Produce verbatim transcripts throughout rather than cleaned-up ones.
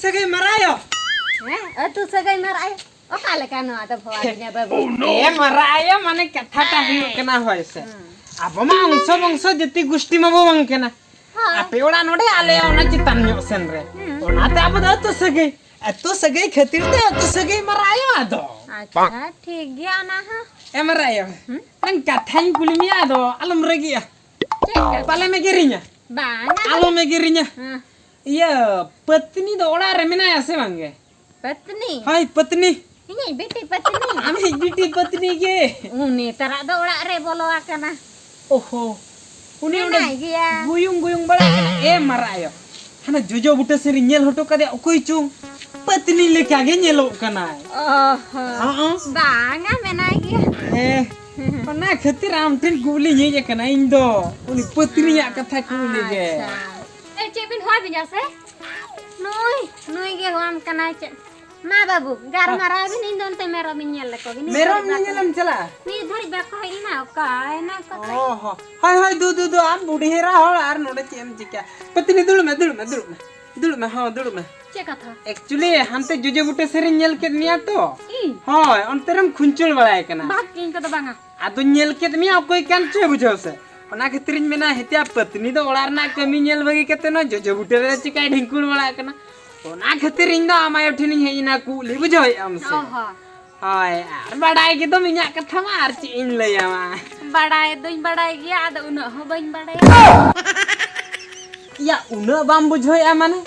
ᱥᱟᱹᱜᱟᱹᱭ ᱢᱟᱨᱟᱭᱚ᱾ ᱦᱮᱸ, ᱟᱹᱛᱩ ᱥᱟᱹᱜᱟᱹᱭ ᱢᱟᱨᱟᱭᱚ᱾ ᱚᱠᱟ ᱞᱮᱠᱟ ᱱᱚᱣᱟ ᱫᱚ ᱵᱷᱚᱣᱟᱞᱤᱧᱟ ᱵᱟᱹᱵᱩ? ᱮ ᱢᱟᱨᱟᱭᱚ, ᱢᱟᱱᱮ ᱠᱟᱛᱷᱟᱴᱟ ᱦᱩᱭᱩᱜ ᱠᱟᱱᱟ, ᱦᱳᱭ ᱥᱮ᱾ ᱦᱮᱸ᱾ ᱟᱵᱚ ᱢᱟ ᱚᱝᱥᱚ ᱵᱚᱝᱥᱚ ᱡᱟᱹᱛᱤ ᱜᱩᱥᱴᱤ ᱢᱟᱵᱚ ᱵᱟᱝ ᱠᱟᱱᱟ᱾ ᱦᱳᱭ᱾ ᱟᱯᱮ ᱚᱲᱟᱜ ᱱᱚᱰᱮ, ᱟᱞᱮ ᱚᱱᱟ ᱪᱮᱛᱟᱱ ᱧᱚᱜ ᱥᱮᱱ ᱨᱮ᱾ ᱦᱮᱸ᱾ ᱚᱱᱟᱛᱮ ᱟᱵᱚ ᱫᱚ ᱟᱹᱛᱩ ᱥᱟᱹᱜᱟᱹᱭ, ᱟᱹᱛᱩ ᱥᱟᱹᱜᱟᱹᱭ ᱠᱷᱟᱹᱛᱤᱨ ᱛᱮ ᱟᱹᱛᱩ ᱥᱟᱹᱜᱟᱹᱭ ᱢᱟᱨᱟᱭᱚ ᱟᱫᱚ᱾ ᱟᱪᱪᱷᱟ, ᱴᱷᱤᱠ ᱜᱮᱭᱟ ᱚᱱᱟ ᱦᱚᱸ᱾ ᱮ ᱢᱟᱨᱟᱭᱚ, ᱦᱮᱸ? ᱢᱤᱫᱴᱟᱝ ᱠᱟᱛᱷᱟᱧ ᱠᱩᱞᱤ ᱢᱮᱭᱟ, ᱟᱫᱚ ᱟᱞᱚᱢ ᱨᱟᱹᱜᱤᱜᱼᱟ᱾ ᱪᱮᱫ ᱠᱟᱛᱷᱟ? ᱯᱟᱞᱮᱢ ᱮᱜᱮᱨᱤᱧᱟ? ᱵᱟᱝᱟ᱾ ᱟᱞᱚᱢ ᱮᱜᱮᱨᱤᱧᱟ᱾ ᱦᱮᱸ᱾ ᱤᱭᱟᱹ, ᱯᱟᱹᱛᱱᱤ ᱫᱚ ᱚᱲᱟᱜ ᱨᱮ ᱢᱮᱱᱟᱭᱟ ᱥᱮ ᱵᱟᱝ ᱜᱮ? ᱯᱟᱹᱛᱱᱤ? ᱦᱳᱭ, ᱯᱟᱹᱛᱱᱤ᱾ ᱤᱧᱤᱡ ᱵᱤᱴᱤ ᱯᱟᱹᱛᱱᱤ? ᱟᱢᱤᱡ ᱵᱤᱴᱤ ᱯᱟᱹᱛᱱᱤ ᱜᱮ᱾ ᱩᱱᱤ ᱛᱟᱨᱟᱜ ᱫᱚ ᱚᱲᱟᱜ ᱨᱮ ᱵᱚᱞᱚ ᱟᱠᱟᱱᱟ᱾ ᱳᱦᱳ, ᱩᱱᱤ ᱚᱸᱰᱮ ᱢᱮᱱᱟᱭ ᱜᱮᱭᱟ᱾ ᱜᱩᱭᱩᱝ ᱜᱩᱭᱩᱝ ᱵᱟᱲᱟᱭ ᱠᱟᱱᱟ᱾ ᱮ ᱢᱟᱨᱟᱭᱚ, ᱦᱟᱱᱟ ᱡᱚᱡᱚ ᱵᱩᱴᱟᱹ ᱥᱮᱫ ᱨᱤᱧ ᱧᱮᱞ ᱦᱚᱴᱚ ᱠᱟᱫᱮᱭᱟ, ᱚᱠᱚᱭ ᱪᱚᱝ ᱯᱟᱹᱛᱱᱤ ᱞᱮᱠᱟ ᱜᱮ ᱧᱮᱞᱚᱜ ᱠᱟᱱᱟᱭ᱾ ᱚᱦᱚ, ᱦᱚᱸ᱾ ᱵᱟᱝᱟ, ᱢᱮᱱᱟᱭ ᱜᱮᱭᱟ᱾ ᱦᱮᱸ, ᱚᱱᱟ ᱠᱷᱟᱹᱛᱤᱨ ᱟᱢ ᱴᱷᱮᱱ ᱠᱩᱞᱤᱧ ᱦᱮᱡ ᱟᱠᱟᱱᱟ ᱤᱧ ᱫᱚ, ᱩᱱᱤ ᱯᱟᱹᱛᱱᱤᱭᱟᱜ ᱠᱟᱛᱷᱟ ᱠᱩᱞᱤ ᱜᱮ᱾ ᱟᱪᱪᱷᱟ᱾ ᱮ, ᱪᱮᱫ ᱵᱤᱱ ᱦᱚᱦᱚ ᱟᱹᱫᱤᱧᱟ ᱥᱮ? ᱱᱩᱭ, ᱱᱩᱭ ᱜᱮ ᱦᱚᱦᱚᱣᱟᱢ ᱠᱟᱱᱟᱭ ᱪᱮᱫ? ᱢᱟ ᱵᱟᱹᱵᱩ, ᱜᱟᱨᱢᱟᱨᱟᱣ ᱵᱤᱱ, ᱤᱧ ᱫᱚ ᱚᱱᱛᱮ ᱢᱮᱨᱚᱢ ᱤᱧ ᱧᱮᱞ ᱞᱮᱠᱚ ᱜᱮ᱾ ᱱᱤᱛ ᱢᱮᱨᱚᱢ ᱫᱷᱟᱹᱨᱤᱡ ᱵᱟᱠᱚ, ᱧᱮᱧᱮᱞᱮᱢ ᱪᱟᱞᱟᱜᱼᱟ? ᱱᱤᱛ ᱫᱷᱟᱹᱨᱤᱡ ᱵᱟᱠᱚ ᱦᱮᱡ ᱮᱱᱟ, ᱚᱠᱟᱭᱮᱱᱟ ᱠᱚ ᱛᱮ? ᱚ ᱦᱚᱸ᱾ ᱦᱳᱭ, ᱦᱳᱭ, ᱫᱩ, ᱫᱩ, ᱫᱩ, ᱟᱢ ᱵᱩᱰᱷᱤ ᱮᱨᱟ ᱦᱚᱲ ᱟᱨ ᱱᱚᱰᱮ ᱪᱮᱫ ᱮᱢ ᱪᱤᱠᱟᱹᱭᱟ? ᱯᱟᱹᱛᱱᱤ, ᱫᱩᱲᱩᱵ ᱢᱮ, ᱫᱩᱲᱩᱵ ᱢᱮ, ᱫᱩᱲᱩᱵ ᱢᱮ᱾ ᱫᱩᱲᱩᱵ ᱢᱮ, ᱦᱚᱸ, ᱫᱩᱲᱩᱵ ᱢᱮ᱾ ᱪᱮᱫ ᱠᱟᱛᱷᱟ? Actually, ᱦᱟᱱᱛᱮ ᱡᱚᱡᱚ ᱵᱩᱴᱟᱹ ᱥᱮᱫ ᱨᱤᱧ ᱧᱮᱞ ᱠᱮᱫ ᱢᱮᱭᱟ ᱛᱚ᱾ ᱤᱧ? ᱦᱳᱭ, ᱚᱱᱛᱮ ᱨᱮᱢ ᱠᱷᱩᱧᱪᱩᱲ ᱵᱟᱲᱟᱭ ᱠᱟᱱᱟ᱾ ᱵᱟᱝ, ᱤᱧ ᱠᱚᱫᱚ ᱵᱟᱝᱟ᱾ ᱟᱫᱚᱧ ᱧᱮᱞ ᱠᱮᱫ ᱢᱮᱭᱟ, ᱚᱠᱚᱭ ᱠᱟᱱ ᱪᱚᱭ ᱵᱩᱡᱷᱟᱹᱣ ᱥᱮ᱾ ᱚᱱᱟ ᱠᱷᱟᱹᱛᱤᱨᱤᱧ ᱢᱮᱱᱟ, ᱦᱮᱛᱮᱭᱟ ᱯᱟᱹᱛᱱᱤ ᱫᱚ ᱚᱲᱟᱜ ᱨᱮᱱᱟᱜ ᱠᱟᱹᱢᱤ ᱧᱮᱞ ᱵᱟᱹᱜᱤ ᱠᱟᱛᱮ ᱱᱚᱣᱟ ᱡᱚᱡᱚ ᱵᱩᱴᱟᱹ ᱨᱮ ᱪᱤᱠᱟᱭ ᱰᱷᱤᱝᱠᱩᱲ ᱵᱟᱲᱟᱜ ᱠᱟᱱᱟ? ᱚᱱᱟ ᱠᱷᱟᱹᱛᱤᱨ ᱤᱧ ᱫᱚ ᱟᱢ ᱟᱭᱳ ᱴᱷᱮᱱᱤᱧ ᱦᱮᱡ ᱮᱱᱟ, ᱠᱩᱞᱤ ᱵᱩᱡᱷᱟᱹᱣᱮᱫ ᱟᱢ ᱥᱮ? ᱚ ᱦᱚᱸ᱾ ᱦᱳᱭ, ᱟᱨ ᱵᱟᱰᱟᱭ ᱜᱮᱫᱚᱢ ᱤᱧᱟᱹᱜ ᱠᱟᱛᱷᱟ ᱢᱟ, ᱟᱨ ᱪᱮᱫ ᱤᱧ ᱞᱟᱹᱭᱟᱢᱟ? ᱵᱟᱰᱟᱭ ᱫᱚᱧ ᱵᱟᱰᱟᱭ ᱜᱮᱭᱟ, ᱟᱫᱚ ᱩᱱᱟᱹᱜ ᱦᱚᱸ ᱵᱟᱹᱧ ᱵᱟᱰᱟᱭᱟ᱾ ᱭᱟ, ᱩᱱᱟᱹᱜ ᱵᱟᱢ ᱵᱩᱡᱷᱟᱹᱣᱮᱫᱼᱟ ᱢᱟᱱᱮ?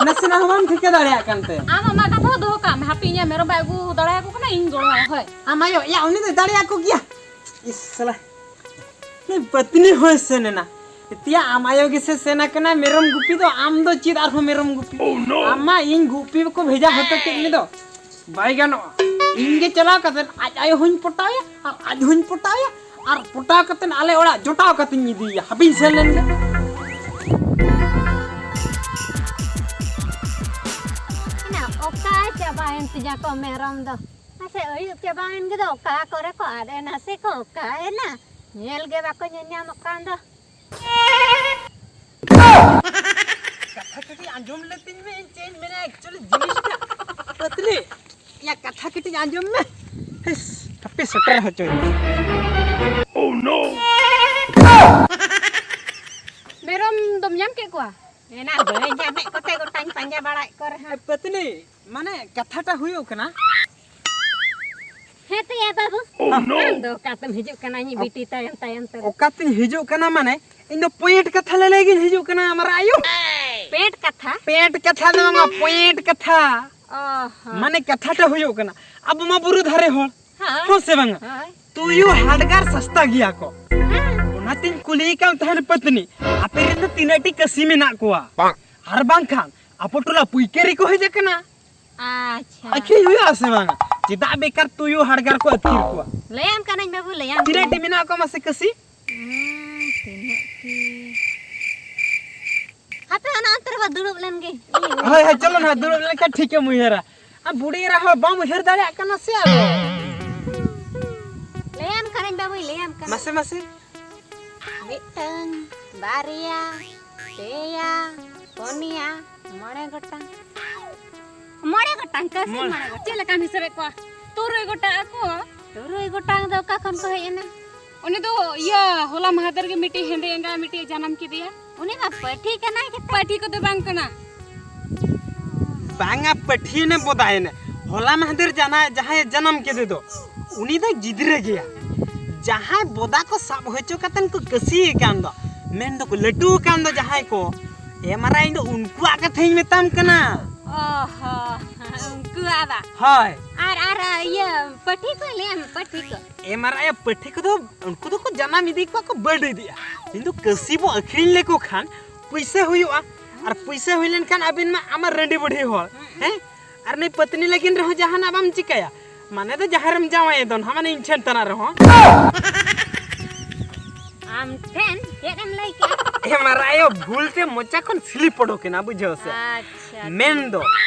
ᱱᱟᱥᱮᱱᱟᱜ ᱦᱚᱸ ᱵᱟᱢ ᱴᱷᱤᱠᱟᱹ ᱫᱟᱲᱮᱭᱟᱜ ᱠᱟᱱᱛᱮ? ᱟᱢ ᱟᱢᱟᱜ ᱠᱟᱛᱷᱟ ᱫᱚ ᱫᱚᱦᱚ ᱠᱟᱜ ᱢᱮ, ᱦᱟᱯᱮ ᱤᱧᱟᱹᱜ ᱢᱮᱨᱚᱢ ᱵᱟᱭ ᱟᱹᱜᱩ ᱫᱟᱲᱮᱭᱟᱠᱚ ᱠᱟᱱᱟ, ᱤᱧ ᱜᱚᱲᱚ ᱟᱭᱟ, ᱦᱳᱭ᱾ ᱟᱢ ᱟᱭᱳ, ᱭᱟ, ᱩᱱᱤ ᱫᱚᱭ ᱫᱟᱲᱮᱭᱟᱠᱚ ᱜᱮᱭᱟ᱾ ᱤᱥ, ᱥᱟᱞᱟ᱾ ᱱᱩᱭ ᱯᱟᱹᱛᱱᱤ ᱦᱚᱸᱭ ᱥᱮᱱ ᱮᱱᱟ᱾ ᱮᱛᱮᱭᱟ, ᱟᱢ ᱟᱭᱳ ᱜᱮᱥᱮ ᱥᱮᱱ ᱟᱠᱟᱱᱟ ᱢᱮᱨᱚᱢ ᱜᱩᱯᱤ ᱫᱚ, ᱟᱢ ᱫᱚ ᱪᱮᱫ ᱟᱨᱦᱚᱸ ᱢᱮᱨᱚᱢ ᱜᱩᱯᱤ? Oh, no! ᱟᱢ ᱢᱟ ᱤᱧ ᱜᱩᱯᱤ ᱠᱚ ᱵᱷᱮᱡᱟ ᱦᱚᱴᱚ ᱠᱮᱫ ᱢᱮ ᱫᱚ᱾ ᱵᱟᱭ ᱜᱟᱱᱚᱜᱼᱟ᱾ ᱤᱧ ᱜᱮ ᱪᱟᱞᱟᱣ ᱠᱟᱛᱮ ᱟᱡ ᱟᱭᱳ ᱦᱚᱸᱧ ᱯᱚᱴᱟᱣᱮᱭᱟ ᱟᱨ ᱟᱡ ᱦᱚᱸᱧ ᱯᱚᱴᱟᱣᱮᱭᱟ ᱟᱨ ᱯᱚᱴᱟᱣ ᱠᱟᱛᱮ ᱟᱞᱮ ᱚᱲᱟᱜ ᱡᱚᱴᱟᱣ ᱠᱟᱛᱮᱧ ᱤᱫᱤᱭᱮᱭᱟ᱾ ᱦᱟᱵᱤᱧ ᱥᱮᱱ ᱞᱮᱱ ᱜᱮ᱾ ᱮᱱᱟ ᱚᱠᱟ ᱪᱟᱵᱟᱭᱮᱱ ᱛᱤᱧᱟ ᱠᱚ ᱢᱮᱨᱚᱢ ᱫᱚ? ᱢᱟᱥᱮ ᱟᱹᱭᱩᱵ ᱪᱟᱵᱟᱭᱮᱱ ᱜᱮ ᱫᱚ, ᱚᱠᱟ ᱠᱚᱨᱮ ᱠᱚ ᱟᱫ ᱮᱱᱟ ᱥᱮ ᱠᱚ ᱚᱠᱟᱭᱮᱱᱟ? ᱧᱮᱞ ᱜᱮ ᱵᱟᱠᱚ ᱧᱮᱞ ᱧᱟᱢᱚᱜ ᱠᱟᱱ ᱫᱚ᱾ ᱠᱟᱛᱷᱟ ᱡᱩᱫᱤ ᱟᱸᱡᱚᱢ ᱞᱮᱛᱤᱧ ᱢᱮ, ᱤᱧ ᱪᱮᱫ ᱤᱧ ᱢᱮᱱᱟ, actually ᱡᱤᱱᱤᱥᱴᱟ ᱯᱟᱛᱞᱤ, ᱤᱧᱟᱹᱜ ᱠᱟᱛᱷᱟ ᱠᱟᱹᱴᱤᱡ ᱟᱸᱡᱚᱢ ᱢᱮ᱾ ᱦᱤᱥ, ᱦᱟᱯᱮ ᱥᱮᱴᱮᱨ ᱦᱚᱪᱚᱭ ᱢᱮ᱾ ᱢᱮᱨᱚᱢ ᱫᱚᱢ ᱧᱟᱢ ᱠᱮᱫ ᱠᱚᱣᱟ? ᱮᱱᱟ ᱵᱟᱹᱧ ᱧᱟᱢᱮᱫ ᱠᱚᱛᱮ ᱜᱚᱴᱟᱧ ᱯᱟᱸᱡᱟ ᱵᱟᱲᱟᱭᱮᱫ ᱠᱚ ᱨᱮᱦᱚᱸ᱾ ᱮ, ᱯᱟᱛᱞᱤ, ᱢᱟᱱᱮ ᱠᱟᱛᱷᱟᱴᱟ ᱦᱩᱭᱩᱜ ᱠᱟᱱᱟ, ᱦᱮᱸ ᱛᱚᱭᱟ ᱵᱟᱹᱵᱩ, ᱟᱢ ᱫᱚ ᱚᱠᱟᱛᱮᱢ ᱦᱤᱡᱩᱜ ᱠᱟᱱᱟ ᱤᱧᱤᱡ ᱵᱤᱴᱤ ᱛᱟᱭᱚᱢ ᱛᱟᱭᱚᱢ ᱛᱮ? ᱚᱠᱟᱛᱤᱧ ᱦᱤᱡᱩᱜ ᱠᱟᱱᱟ ᱢᱟᱱᱮ, ᱤᱧ ᱫᱚ ᱯᱚᱭᱮᱱᱴ ᱠᱟᱛᱷᱟ ᱞᱟᱹᱞᱟᱹᱭ ᱜᱤᱧ ᱦᱤᱡᱩᱜ ᱠᱟᱱᱟ, ᱢᱟᱨᱟ ᱟᱭᱳ᱾ ᱯᱮᱴ ᱠᱟᱛᱷᱟ? ᱯᱮᱴ ᱠᱟᱛᱷᱟ ᱫᱚ ᱵᱟᱝᱟ, ᱯᱚᱭᱮᱱᱴ ᱠᱟᱛᱷᱟ᱾ ᱚ ᱦᱚᱸ᱾ ᱢᱟᱱᱮ ᱠᱟᱛᱷᱟᱴᱟ ᱦᱩᱭᱩᱜ ᱠᱟᱱᱟ, ᱟᱵᱚ ᱢᱟ ᱵᱩᱨᱩ ᱫᱷᱟᱨᱮ ᱦᱚᱲ, ᱦᱳᱭ᱾ ᱦᱚᱸ ᱥᱮ ᱵᱟᱝᱟ? ᱦᱳᱭ᱾ ᱛᱩᱭᱩ ᱦᱟᱰᱜᱟᱨ ᱥᱟᱥᱛᱟ ᱜᱮᱭᱟ ᱠᱚ᱾ ᱦᱮᱸ᱾ ᱚᱱᱟᱛᱤᱧ ᱠᱩᱞᱤᱭᱮ ᱠᱟᱱ ᱛᱟᱦᱮᱱ ᱯᱟᱹᱛᱱᱤ, ᱟᱯᱮ ᱨᱮᱱ ᱫᱚ ᱛᱤᱱᱟᱹᱜ ᱴᱤ ᱠᱟᱹᱥᱤ ᱢᱮᱱᱟᱜ ᱠᱚᱣᱟ? ᱟᱨ ᱵᱟᱝᱠᱷᱟᱱ ᱟᱵᱚ ᱴᱚᱞᱟ ᱯᱩᱭᱠᱟᱹᱨᱤ ᱠᱚ ᱦᱮᱡ ᱟᱠᱟᱱᱟ᱾ ᱟᱪᱪᱷᱟ᱾ ᱟᱹᱠᱷᱨᱤᱧ ᱦᱩᱭᱩᱜᱼᱟ ᱥᱮ ᱵᱟᱝ? ᱪᱮᱫᱟᱜ ᱵᱮᱠᱟᱨ ᱛᱩᱭᱩ ᱦᱟᱰᱜᱟᱨ ᱠᱚ ᱟᱹᱛᱠᱤᱨ ᱠᱚᱣᱟ? ᱞᱟᱹᱭᱟᱢ ᱠᱟᱹᱱᱟᱹᱧ ᱵᱟᱹᱵᱩ, ᱞᱟᱹᱭᱟᱢ ᱛᱤᱱᱟᱹᱜ ᱠᱟᱹᱱᱟᱹᱧ᱾ ᱴᱤ ᱢᱮᱱᱟᱜ ᱠᱚᱣᱟ ᱢᱟᱥᱮ ᱠᱟᱹᱥᱤ? ᱦᱩᱸ, ᱛᱤᱱᱟᱹᱜ ᱴᱤ? ᱦᱟᱯᱮ ᱚᱱᱟ ᱚᱱᱛᱮ ᱨᱮ ᱵᱟ ᱫᱩᱲᱩᱵ ᱞᱮᱱ ᱜᱮ᱾ ᱦᱳᱭ, ᱦᱳᱭ, ᱪᱚᱞᱚ ᱱᱟᱦᱟᱜ, ᱫᱩᱲᱩᱵ ᱞᱮᱱᱠᱷᱟᱱ ᱴᱷᱤᱠᱮᱢ ᱩᱭᱦᱟᱹᱨᱟ᱾ ᱟᱢ ᱵᱩᱰᱷᱤ ᱮᱨᱟ ᱦᱚᱸ ᱵᱟᱢ ᱩᱭᱦᱟᱹᱨ ᱫᱟᱲᱮᱭᱟᱜ ᱠᱟᱱᱟ ᱥᱮ ᱟᱫᱚ? ᱞᱟᱹᱭᱟᱢ ᱠᱟᱹᱱᱟᱹᱧ ᱵᱟᱹᱵᱩ, ᱞᱟᱹᱭᱟᱢ ᱠᱟᱹᱱᱟᱹᱧ᱾ ᱢᱟᱥᱮ, ᱢᱟᱥᱮ᱾ ᱢᱤᱫᱴᱟᱝ, ᱵᱟᱨᱭᱟ, ᱯᱮᱭᱟ, ᱯᱩᱱᱭᱟ, ᱢᱚᱬᱮ ᱜᱚᱴᱟᱝ᱾ ᱢᱚᱬᱮ ᱜᱚᱴᱟᱝ, ᱠᱟᱹᱥᱤ ᱢᱚᱬᱮ᱾ ᱢᱚᱬᱮ ᱜᱚᱴᱟᱝ᱾ ᱪᱮᱫ ᱞᱮᱠᱟᱢ ᱦᱤᱥᱟᱹᱵᱮᱫ ᱠᱚᱣᱟ? ᱛᱩᱨᱩᱭ ᱜᱚᱴᱟᱝ ᱟᱠᱚ᱾ ᱛᱩᱨᱩᱭ ᱜᱚᱴᱟᱝ ᱫᱚ ᱚᱠᱟ ᱠᱷᱚᱱ ᱠᱚ ᱦᱮᱡ ᱮᱱᱟ? ᱩᱱᱤ ᱫᱚ ᱤᱭᱟᱹ, ᱦᱚᱞᱟ ᱢᱟᱦᱫᱮᱨ ᱜᱮ ᱢᱤᱫᱴᱤᱡ ᱦᱮᱸᱫᱮ ᱮᱸᱜᱟ ᱢᱤᱫᱴᱤᱡ ᱡᱟᱱᱟᱢ ᱠᱮᱫᱮᱭᱟ᱾ ᱩᱱᱤ ᱢᱟ ᱯᱟᱹᱴᱷᱤ ᱠᱟᱱᱟᱭ᱾ ᱯᱟᱹᱴᱷᱤ ᱠᱚᱫᱚ ᱵᱟᱝ ᱠᱟᱱᱟ᱾ ᱵᱟᱝᱟ, ᱯᱟᱹᱴᱷᱤᱭᱮᱱᱮ ᱵᱚᱫᱟᱭᱮᱱᱮ᱾ ᱦᱚᱞᱟ ᱢᱟᱦᱫᱮᱨ ᱡᱟᱱᱟ-, ᱡᱟᱦᱟᱸᱭᱮ ᱡᱟᱱᱟᱢ ᱠᱮᱫᱮ ᱫᱚ, ᱩᱱᱤ ᱫᱚ ᱜᱤᱫᱽᱨᱟᱹ ᱜᱮᱭᱟ᱾ ᱡᱟᱦᱟᱸᱭ ᱵᱚᱫᱟ ᱠᱚ ᱥᱟᱵ ᱦᱚᱪᱚ ᱠᱟᱛᱮᱱ ᱠᱚ ᱠᱟᱹᱥᱤ ᱟᱠᱟᱱ ᱫᱚ, ᱢᱮᱱ ᱫᱚᱠᱚ ᱞᱟᱹᱴᱩ ᱟᱠᱟᱱ ᱫᱚ ᱡᱟᱦᱟᱸᱭ ᱠᱚ, ᱮ ᱢᱟᱨᱟ, ᱤᱧ ᱫᱚ ᱩᱱᱠᱩᱣᱟᱜ ᱠᱟᱛᱷᱟᱧ ᱢᱮᱛᱟᱢ ᱠᱟᱱᱟ᱾ ᱚ ᱦᱚᱸ, ᱩᱱᱠᱩᱣᱟᱜ ᱵᱟ? ᱦᱳᱭ᱾ ᱟᱨ, ᱟᱨ ᱤᱭᱟᱹ, ᱯᱟᱹᱴᱷᱤ ᱠᱚ ᱞᱟᱹᱭᱟᱢ, ᱯᱟᱹᱴᱷᱤ ᱠᱚ᱾ ᱮ ᱢᱟᱨᱟ, ᱯᱟᱹᱴᱷᱤ ᱠᱚᱫᱚ ᱩᱱᱠᱩ ᱫᱚᱠᱚ ᱡᱟᱱᱟᱢ ᱤᱫᱤ ᱠᱚᱣᱟ ᱠᱚ, ᱵᱟᱹᱰ ᱤᱫᱤᱜᱼᱟ᱾ ᱠᱤᱱᱛᱩ ᱠᱟᱹᱥᱤ ᱵᱚ ᱟᱹᱠᱷᱨᱤᱧ ᱞᱮᱠᱚ ᱠᱷᱟᱱ ᱯᱩᱭᱥᱟᱹ ᱦᱩᱭᱩᱜᱼᱟ, ᱟᱨ ᱯᱩᱭᱥᱟᱹ ᱦᱩᱭ ᱞᱮᱱᱠᱷᱟᱱ ᱟᱵᱤᱱ ᱢᱟ ᱟᱢᱟᱜ ᱨᱟᱺᱰᱤ ᱵᱩᱰᱷᱤ ᱦᱚᱲ, ᱦᱮᱸ? ᱟᱨ ᱱᱩᱭ ᱯᱟᱹᱛᱱᱤ ᱞᱟᱹᱜᱤᱫ ᱨᱮᱦᱚᱸ ᱡᱟᱦᱟᱱᱟᱜ ᱵᱟᱢ ᱪᱤᱠᱟᱹᱭᱟ, ᱢᱟᱱᱮ ᱫᱚ ᱡᱟᱦᱟᱸ ᱨᱮᱢ ᱡᱟᱶᱟᱭᱮ ᱫᱚ ᱱᱟᱦᱟᱜ, ᱢᱟᱱᱮ ᱤᱧ ᱴᱷᱮᱱ ᱛᱟᱱᱟ ᱨᱮᱦᱚᱸ᱾ ᱟᱢ ᱴᱷᱮᱱ ᱪᱮᱫ ᱮᱢ ᱞᱟᱹᱭ ᱠᱮᱜᱼᱟ? ᱮ ᱢᱟᱨᱟᱭᱳ, ᱵᱷᱩᱞ ᱛᱮ ᱢᱚᱪᱟ ᱠᱷᱚᱱ slip ᱚᱰᱚᱠ ᱮᱱᱟ, ᱵᱩᱡᱷᱟᱹᱣ ᱥᱮ? ᱟᱪᱪᱷᱟ᱾ ᱢᱮᱱ ᱫᱚ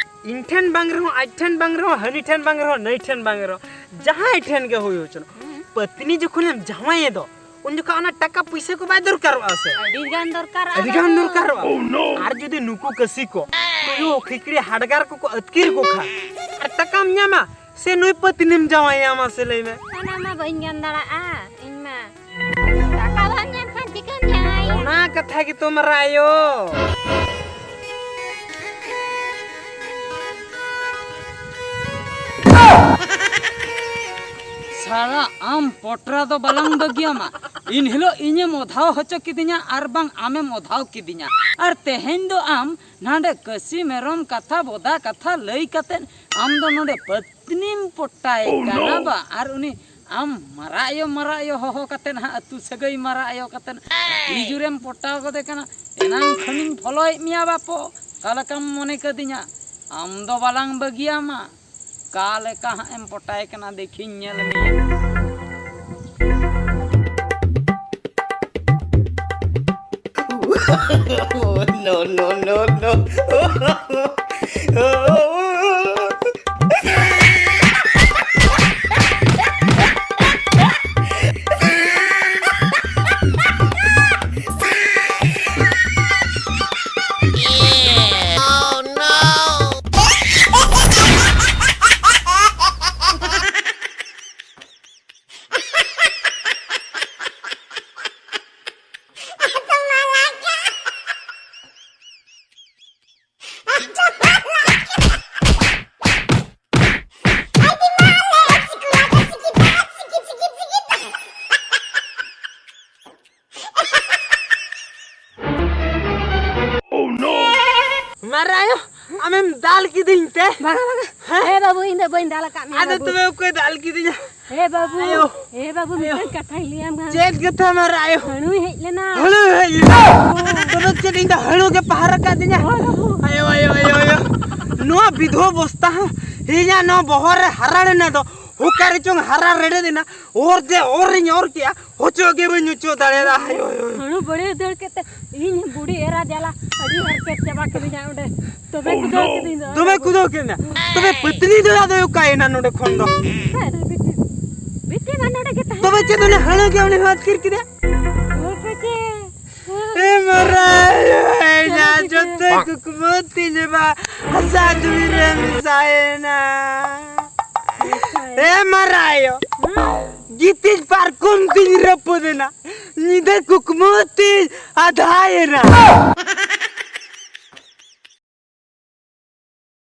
ᱤᱧ ᱴᱷᱮᱱ ᱵᱟᱝ ᱨᱮᱦᱚᱸ, ᱟᱡ ᱴᱷᱮᱱ ᱵᱟᱝ ᱨᱮᱦᱚᱸ, ᱦᱟᱹᱱᱤ ᱴᱷᱮᱱ ᱵᱟᱝ ᱨᱮᱦᱚᱸ, ᱱᱟᱹᱭ ᱴᱷᱮᱱ ᱵᱟᱝ ᱨᱮᱦᱚᱸ, ᱡᱟᱦᱟᱸᱭ ᱴᱷᱮᱱ ᱜᱮ ᱦᱩᱭ ᱦᱚᱪᱚᱱ, ᱦᱩᱸ᱾ ᱯᱟᱹᱛᱱᱤ ᱡᱚᱠᱷᱚᱱᱮᱢ ᱡᱟᱶᱟᱭᱮ ᱫᱚ, ᱩᱱ ᱡᱚᱠᱷᱟᱜ ᱚᱱᱟ ᱴᱟᱠᱟ ᱯᱩᱭᱥᱟᱹ ᱠᱚ ᱵᱟᱭ ᱫᱚᱨᱠᱟᱨᱚᱜᱼᱟ ᱥᱮ? ᱟᱹᱰᱤ ᱜᱟᱱ ᱫᱚᱨᱠᱟᱨᱚᱜᱼᱟ᱾ ᱟᱹᱰᱤ ᱜᱟᱱ ᱫᱚᱨᱠᱟᱨᱚᱜᱼᱟ᱾ ᱟᱨ ᱡᱩᱫᱤ ᱱᱩᱠᱩ ᱠᱟᱹᱥᱤ ᱠᱚ ᱛᱩᱭᱩ, ᱠᱷᱤᱠᱲᱤ, ᱦᱟᱰᱜᱟᱨ ᱠᱚᱠᱚ ᱟᱹᱛᱠᱤᱨ ᱠᱚ ᱠᱷᱟᱱ, ᱟᱨ ᱴᱟᱠᱟᱢ ᱧᱟᱢᱟ ᱥᱮ ᱱᱩᱭ ᱯᱟᱹᱛᱱᱤᱢ ᱡᱟᱶᱟᱭᱟ, ᱢᱟᱥᱮ ᱞᱟᱹᱭ ᱢᱮ? ᱚᱱᱟ ᱢᱟ ᱵᱟᱹᱧ ᱜᱟᱱ ᱫᱟᱲᱮᱭᱟᱜᱼᱟ ᱤᱧ ᱢᱟ᱾ ᱴᱟᱠᱟ ᱵᱟᱢ ᱧᱟᱢ ᱠᱷᱟᱱ ᱪᱤᱠᱟᱹᱢ ᱡᱟᱶᱟᱭᱟ? ᱚᱱᱟ ᱠᱟᱛᱷᱟ ᱜᱮᱛᱚ ᱢᱟᱨᱟᱭᱳ᱾ ᱥᱟᱞᱟ, ᱟᱢ ᱯᱚᱴᱨᱟ ᱫᱚ ᱵᱟᱞᱟᱝ ᱵᱟᱹᱜᱤᱭᱟᱢᱟ᱾ ᱤᱱ ᱦᱤᱞᱳᱜ ᱤᱧᱮᱢ ᱚᱫᱷᱟᱣ ᱦᱚᱪᱚ ᱠᱤᱫᱤᱧᱟ ᱟᱨ ᱵᱟᱝ ᱟᱢᱮᱢ ᱚᱫᱷᱟᱣ ᱠᱤᱫᱤᱧᱟ᱾ ᱟᱨ ᱛᱮᱦᱮᱧ ᱫᱚ ᱟᱢ ᱱᱟᱰᱮ ᱠᱟᱹᱥᱤ ᱢᱮᱨᱚᱢ ᱠᱟᱛᱷᱟ ᱵᱚᱫᱟ ᱠᱟᱛᱷᱟ ᱞᱟᱹᱭ ᱠᱟᱛᱮᱫ ᱟᱢ ᱫᱚ ᱱᱚᱰᱮ ᱯᱟᱹᱛᱱᱤᱢ ᱯᱚᱴᱟᱭ ᱠᱟᱱᱟ ᱵᱟ? ᱟᱨ ᱩᱱᱤ ᱟᱢ ᱢᱟᱨᱟᱜ ᱟᱭᱳ, ᱢᱟᱨᱟᱜ ᱟᱭᱳ ᱦᱚᱦᱚ ᱠᱟᱛᱮᱫ ᱦᱟᱸᱜ ᱟᱹᱛᱩ ᱥᱟᱹᱜᱟᱹᱭ ᱢᱟᱨᱟᱜ ᱟᱭᱳ ᱠᱟᱛᱮᱫ ᱟᱹᱰᱤ ᱡᱳᱨᱮᱢ ᱯᱚᱴᱟᱣ ᱜᱚᱫᱮ ᱠᱟᱱᱟ᱾ ᱮᱱᱟᱝ ᱠᱷᱚᱱᱤᱧ ᱯᱷᱚᱞᱳᱭᱮᱫ ᱢᱮᱭᱟ ᱵᱟᱯᱚ, ᱚᱠᱟ ᱞᱮᱠᱟᱢ ᱢᱚᱱᱮ ᱠᱟᱫᱤᱧᱟ? ᱟᱢ ᱫᱚ ᱵᱟᱞᱟᱝ ᱵᱟᱹᱜᱤᱭᱟᱢᱟ᱾ ᱚᱠᱟ ᱞᱮᱠᱟ ᱦᱟᱸᱜ ᱮᱢ ᱯᱚᱴᱟᱭ ᱠᱟᱱᱟ, ᱫᱮᱠᱷᱤᱧ ᱧᱮᱞ ᱢᱮᱭᱟ᱾ No, no, no, no. ᱢᱟᱨᱟᱭᱳ, ᱟᱢᱮᱢ ᱫᱟᱞ ᱠᱤᱫᱤᱧ ᱛᱮ? ᱵᱟᱝᱟ, ᱵᱟᱝᱟ᱾ ᱦᱮᱸ? ᱮ ᱵᱟᱹᱵᱩ, ᱤᱧ ᱫᱚ ᱵᱟᱹᱧ ᱫᱟᱞ ᱟᱠᱟᱫ ᱢᱮᱭᱟ ᱟᱫᱚ ᱵᱟᱹᱵᱩ᱾ ᱛᱚᱵᱮ ᱚᱠᱚᱭ ᱫᱟᱞ ᱠᱤᱫᱤᱧᱟ? ᱮ ᱵᱟᱹᱵᱩ, ᱟᱭᱳ᱾ ᱮ ᱵᱟᱹᱵᱩ, ᱟᱭᱳ᱾ ᱢᱤᱫᱴᱟᱝ ᱠᱟᱛᱷᱟᱧ ᱞᱟᱹᱭᱟᱢ ᱠᱟᱱᱟ᱾ ᱪᱮᱫ ᱠᱟᱛᱷᱟ ᱢᱟᱨᱟᱭᱳ? ᱦᱟᱹᱬᱩᱭ ᱦᱮᱡ ᱞᱮᱱᱟ᱾ ᱦᱟᱹᱬᱩᱭ ᱦᱮᱡ ᱞᱮᱱᱟ? ᱛᱚᱵᱮ ᱪᱮᱫ ᱤᱧ ᱫᱚ ᱦᱟᱹᱬᱩ ᱜᱮ ᱯᱟᱦᱟᱨ ᱟᱠᱟᱫᱤᱧᱟ? ᱦᱳᱭ ᱵᱟᱹᱵᱩ᱾ ᱟᱭᱳ, ᱟᱭᱳ, ᱟᱭᱳ, ᱟᱭᱳ᱾ ᱱᱚᱣᱟ ᱵᱤᱫᱷᱣᱟᱹ ᱵᱚᱥᱛᱟ ᱦᱚᱸ ᱤᱧᱟᱜ ᱱᱚᱣᱟ ᱵᱚᱦᱚᱜ ᱨᱮ ᱦᱟᱨᱟ ᱞᱮᱱᱟ ᱫᱚ, ᱚᱠᱟ ᱨᱮᱪᱚᱝ ᱦᱟᱨᱟ ᱨᱮᱰᱮᱫ ᱮᱱᱟ, ᱚᱨ ᱛᱮ ᱚᱨ ᱤᱧ ᱚᱨ ᱠᱮᱜᱼᱟ, ᱚᱪᱚᱜ ᱜᱮ ᱵᱟᱹᱧ ᱚᱪᱚᱜ ᱫᱟᱲᱮᱭᱟᱫᱟ᱾ ᱦᱟᱭ, ᱦᱳᱭ, ᱦᱳᱭ᱾ ᱦᱟᱹᱬᱩ ᱵᱟᱹᱲᱤ ᱫᱟᱹᱲ ᱠᱟᱛᱮ ᱤᱧ ᱵᱩᱰᱷᱤ ᱮᱨᱟ ᱡᱟᱞᱟ ᱟᱹᱰᱤ ᱦᱟᱨᱠᱮᱛ ᱪᱟᱵᱟ ᱠᱤᱫᱤᱧᱟ ᱚᱸᱰᱮ᱾ ᱛᱚᱵᱮ ᱠᱩᱫᱟᱹᱣ ᱠᱤᱫᱤᱧ ᱫᱚ᱾ ᱫᱚᱢᱮ ᱠᱩᱫᱟᱹᱣ ᱠᱮᱫ ᱢᱮᱭᱟ᱾ ᱛᱚᱵᱮ ᱯᱟᱹᱛᱱᱤ ᱫᱚ ᱟᱫᱚᱭ ᱚᱠᱟᱭᱮᱱᱟ ᱱᱚᱰᱮ ᱠᱷᱚᱱ ᱫᱚ? ᱚᱠᱟᱭᱮᱱᱟ ᱵᱤᱴᱤ? ᱵᱤᱴᱤ ᱢᱟ ᱱᱚᱰᱮ ᱜᱮ ᱛᱟᱦᱮᱸ ᱛᱚᱵᱮ ᱪᱮᱫ ᱩᱱᱤ ᱦᱟᱹᱬᱩ ᱜᱮ ᱩᱱᱤ ᱦᱚᱸ ᱟᱹᱛᱠᱤᱨ ᱠᱮᱫᱮᱭᱟ? ᱮ ᱢᱟᱨᱟᱭ, ᱤᱧᱟᱜ ᱡᱚᱛᱚ ᱠᱩᱠᱢᱩ ᱛᱤᱧ ᱵᱟ ᱦᱟᱥᱟ ᱡᱩᱢᱤ ᱨᱮ ᱢᱮᱥᱟᱭᱮᱱᱟ᱾ ᱮ ᱢᱟᱨᱟᱭ, ᱜᱤᱛᱤᱡ ᱯᱟᱨᱠᱚᱢ ᱛᱤᱧ ᱨᱟᱹᱯᱩᱫ ᱮᱱᱟ, ᱧᱤᱫᱟᱹ ᱠᱩᱠᱢᱩ ᱛᱤᱧ ᱟᱫᱷᱟᱭᱮᱱᱟ᱾